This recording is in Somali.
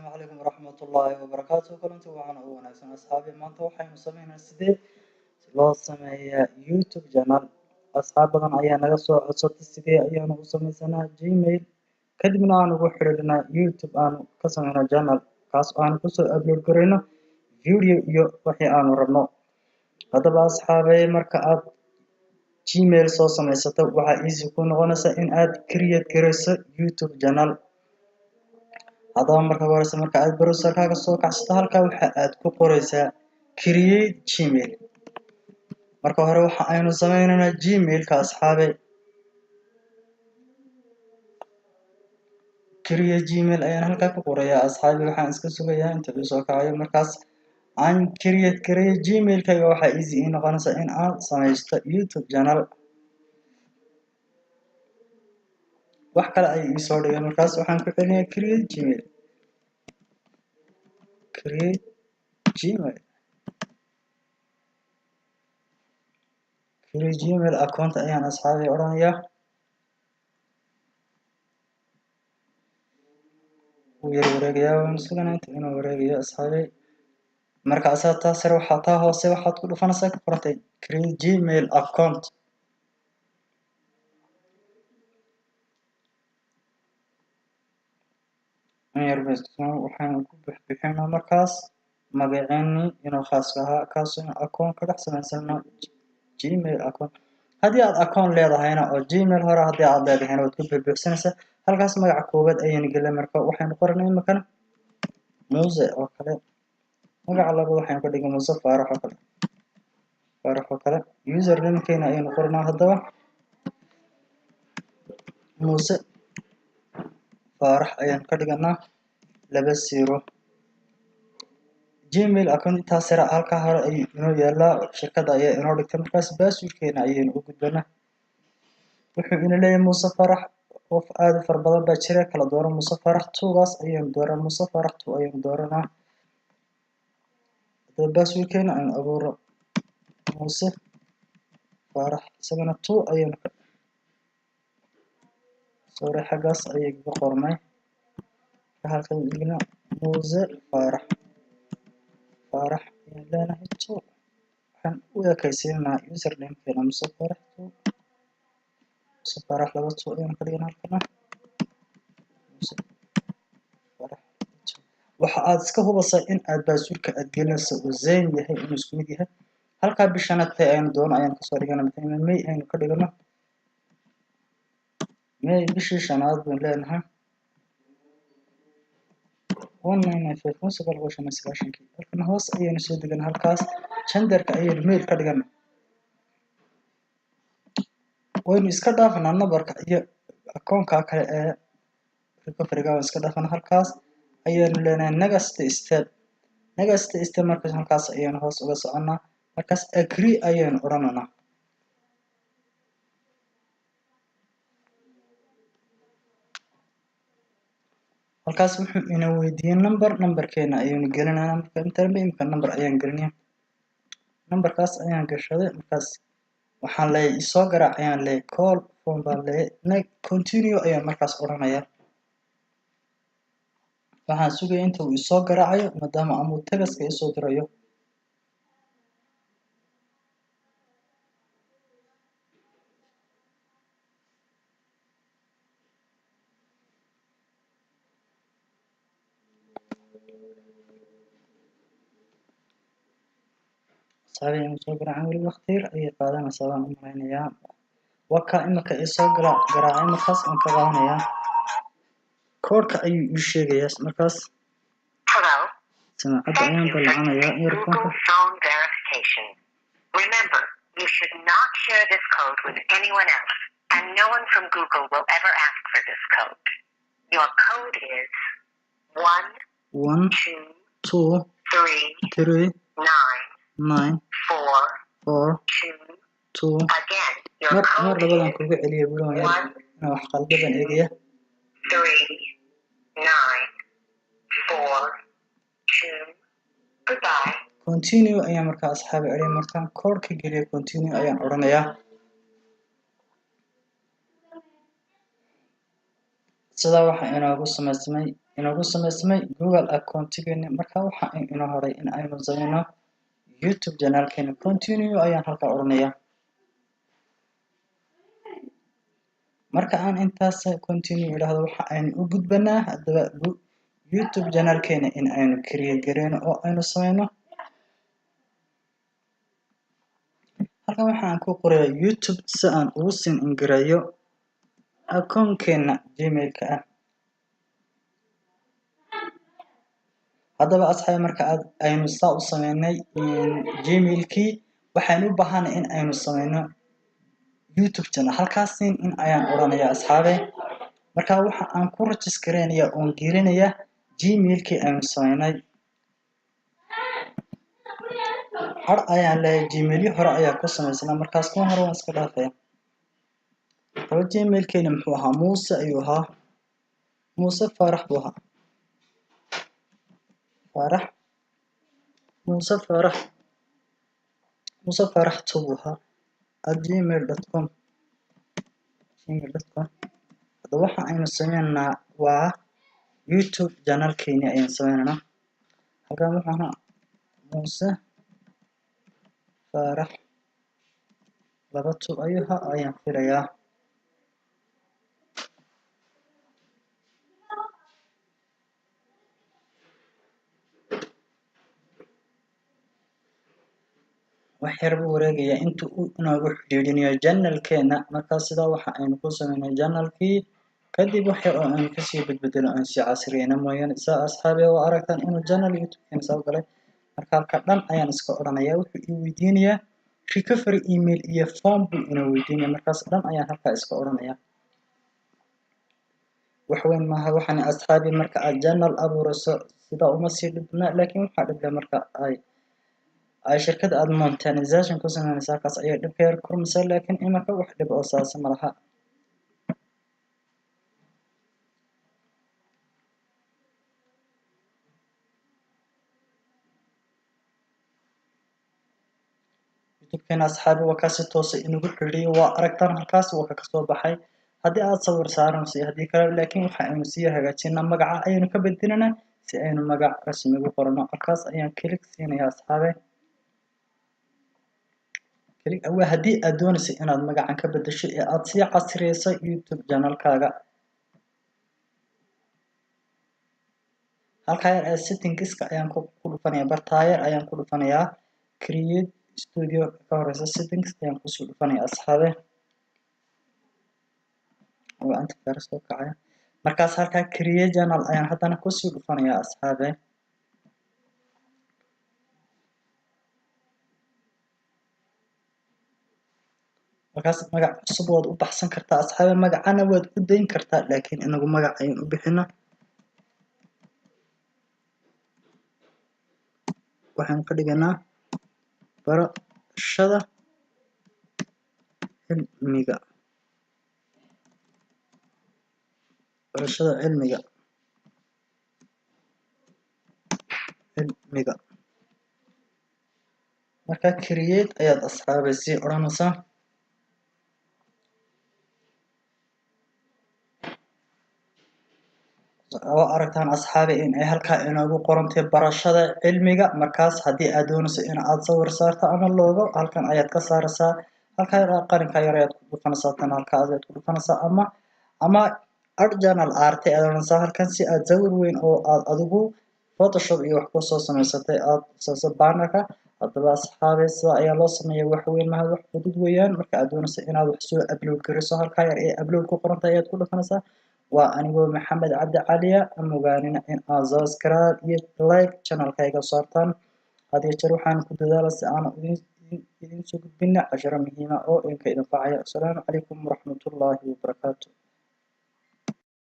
Calaykum waraxmatullaahi wabarakaatu. Kulanti wacan oo wanaagsan, asxaabi. Maanta waxaynu sameynaa sidee loo sameeyaa YouTube channel. Asxaab badan ayaa naga soo codsatay sidee ayaanu u sameysanaa Gmail, kadibna aan ugu xiriirnaa YouTube, aanu ka sameynaa channel kaas oo aanu kusoo upload garayno video iyo wixii aanu rabno. Haddaba asxaabey, marka aad Gmail soo sameysato, waxaa easy ku noqonaysa in aad create garayso YouTube channel. Haddaba marka horeysa, marka aad browserkaaga soo kacsato, halkaa waxa aad ku qoreysaa "create Gmail". Marka hore waxa aynu sameyneynaa Gmailka, asxaabe. "Create Gmail" ayaan halkaa ku qorayaa, asxaabi. Waxaan iska sugayaa inta uu soo kacayo. Markaas aan create gareeyo Gmailkayga, waxaa easy ii noqonaysa in aan sameysto YouTube channel. Wax kale ayay iisoo dhigay. Markaas waxaan ku celinayaa "create Gmail", "create Gmail", "create Gmail account" ayaan, asxaabi, odhanayaa. Wuu yar wareegayaa, waanu suganaa inta inuu wareegayo, asxaabi. Marka asaa taa sare, waxaa taa hoose waxaad ku dhufanaysaa ku qorantay "create Gmail account". Waxaynu ku bixbixinaa markaas magaceenii inuu khaaska ahaa, kaasoo account ka dhex samaysano Gmail account. Haddii aad account leedahayna oo Gmail hore haddii aad leedahayna, waad ku buuxbuuxsanaysaa halkaas. Magaca koowaad ayaynu gelin. Marka waxaynu qoranay imikana Muuse oo kale. Magaca labaad waxaynu ka dhigay Muuse Faarax oo kale, Faarax oo kale. Username-keena ayaynu qoranaa. Haddaba Muuse Faarax ayaan ka dhiganaa 20. Gmail account intaas sare halkaa hore ayuu inoo yaalaa, shirkadda ayaa inoo dhigtay. Markaas passwordkeena ayaynu u gudbanaa. Wuxuu ina leeyahay Muuse Faarax qof aad u fara badan baa jira, kala dooro. Muuse Faarax two-gaas ayaynu dooranaa, Muuse Faarax two ayaynu dooranaa. Haddaba passwordkeena aynu abuuro. Muuse Faarax isagana two ayaynu ka, sorry, xaggaas ayay kaga qormay. Halkan igna Muuse Faarax, Faarax ayaan leenahay two. Waxaan u ekaysiinaa usernamekeena Muuse Faarax two, Muuse Faarax laba two ayaan ka dhiganaa halkana, Muuse Faarax two. Waxa aad iska hubaysaa in aad passwordka aad gelinayso uu same yahay, inuu isku mid yahay. Halkaa bishana tay aynu doono ayaan kasoo dhigana. Matalan May aynu ka dhigano, May bishii shanaad baynu leenahay 1995, 1995-kii. Halkan hoos ayaynu soo degan, halkaas genderka ayaynu male ka dhigana. Waynu iska dhaafanaa numberka iyo akoonka kale ee recoveryga, waan iska dhaafanaa. Halkaas ayaynu leenahay "next step", "next step". Markaas halkaas ayaynu hoos uga soconaa. Markaas "agree" ayaynu odhanaynaa. Halkaas wuxuu ina weydiiyey number, numberkeena ayaynu gelinaynaa. Marka inta imika number ayaan gelinaya, numberkaas ayaan gashaday. Markaas waxaan leeyahay isoo garaac ayaan leeyahay, "call phone" baan leeyahay, "continue" ayaan markaas odhanayaa. Waxaan sugaya inta uu isoo garaacayo, maadaama amuu tagaska isoo dirayo. Asxaabi, inuu soo garaacan weli waqti yar ayay qaadanaysaa baan u malaynayaa. Waa kaa imika isoo garaacay. Markaas aan ka qaadanayaa, koodhka ayuu ii sheegayaa. Markaas samaacadda ayaan dallacanayaa earphone-ka. Phone verification. Remember, you should not share this code with anyone else, and no one from Google will ever ask for this code. Your code is 1, 1, 2, 2, 3, 3, 9, 9, 4, 4, 2. 2. Again, your Mar code labadan is kuga celiya bulan yar 1, inaan wax qaldadan eegaya. 3, 9, 4, 2. Goodbye. "Continue" ayaan markaa, asxaabi, celiyay. Markaan koodhka geliyo, "continue" ayaan odhanayaa. Sidaa waxaa inoogu samaysamay Inoogu samaysmay Google accountigeeni. Marka waxa inoo horay in aynu sameyno YouTube channelkeena. Continue ayaan halkaa odhanaya. Marka aan intaas continue idhaahdo, waxa aynu u gudbanaa haddaba YouTube channelkeena in aynu create gareyno oo aynu sameyno. Halkan waxaan ku qorayaa YouTube si aan ugu sign in gareeyo akoonkeena Gmail-ka ah. Haddaba asxaabi, marka aad aynu saa u sameynay Gmail-kii, waxaynu u baahanay in aynu sameyno YouTube channel. Halkaas sign in ayaan odhanayaa, asxaabe. Marka waxa aan ku register-eynaya oon gelinaya Gmail-kii aynu sameynay. Har ayaan leeyahay. Gmailyo hore ayaa ku samaysnaa, markaas kuwa hore waan iska dhaafaya. Haddaba Gmail-keena muxuu ahaa? Muuse ayuu ahaa, Muuse Faarax buu ahaa. Faarax, Muuse Faarax, Muuse Faarax two buu ahaa, @gmail.com, gmail.com. Haddaba waxa aynu sameynaynaa waa YouTube channelkeeni ayaan sameynaynaa. Halkan wuxuu ahaa Muuse Faarax laba two ayuu ahaa ayaan filayaa. Wax yar buu wareegayaa inta uu inoogu xidhiidhinayo channelkeena. Markaas sidaa waxa aynu ku sameynay channelkii. Kadib wax yar oo aynu kasii bedbedelo, aan sii casriyeyna mooyaane. Saa asxaabi oo aragtaan inuu channel YouTube-keena soo galay. Marka halka dhan ayaan iska odhanayaa. Wuxuu ii weydiinayaa recovery email iyo form buu inoo weydiinaya. Markaas dhan ayaan halkaa iska odhanayaa. Wax weyn maaha waxaan, asxaabi. Marka aad channel abuurayso sidaa uma sii dhibna, laakiin waxaa dhibla marka ay shirkadda aad monetization ku sameynaysa. Halkaas ayay dhibka yar kurmaysaa, laakiin imarka wax dhib oo saasa ma laha. YouTube-keena, asxaabi, waa kaasi toosa inagu xidhiyo. Waa aragtaan, halkaas waa ka kasoo baxay haddii aad sawir saaranayso iyo haddii kale. Laakiin waxa aynu sii hagaajinaa magaca ayaynu ka bedelinaa si aynu magac rasmi ugu qorano. Halkaas ayaan click siinaya, asxaabe. Click waa haddii aad doonayso inaad magacan ka bedesho ee aad sii casriyeyso YouTube channelkaaga. Halkaa yar ee settingska ayaan ku dhufanayaa. Bartaa yar ayaan ku dhufanayaa, create studio ka horeysa settings ayaan kusii dhufanaya, asxaabe. Oo antivirus soo kacaya. Markaas halkaa create channel ayaan haddana kusii dhufanayaa, asxaabe. Markaas magac cusub waad u baxsan kartaa, asxaabe, magacana waad u dayn kartaa, laakiin inagu magac ayaan u bixina. Waxaan ka dhiganaa barashada cilmiga, barashada cilmiga, cilmiga. Marka create ayaad, asxaabay, sii odhanaysaa. Oo aragtaan, asxaabi, in ay halkaa inoogu qorantay barashada cilmiga. Markaas haddii aad doonayso in aad sawir saarto ama logo, halkan ayaad ka saaraysaa. Halkaa yar qalinka yar ayaad ku dhufanaysaa, tan halkaa ayaad ku dhufanaysaa, ama add channel art ayaad odhanaysaa halkan, si aad sawir weyn oo aad adigu Photoshop iyo wax kusoo samaysatay aad saso bannerka. Haddaba asxaabi, sida ayaa loo sameeya. Wax weyn maha, wax fudud weeyaan. Marka aad doonayso inaad wax soo upload gariso, halkaa yar ee upload ku qorantay ayaad ku dhufanaysaa. Waa anigoo Maxamed Cabdi Caliya. Amogaanina in aad subscribe iyo like channelkayga saartaan. Had iyo jeer waxaan ku dadaala si aan idin soo gudbina casharo muhiima oo idinka idin faacaya. Asalaamu calaykum waraxmatullaahi wabarakaatu.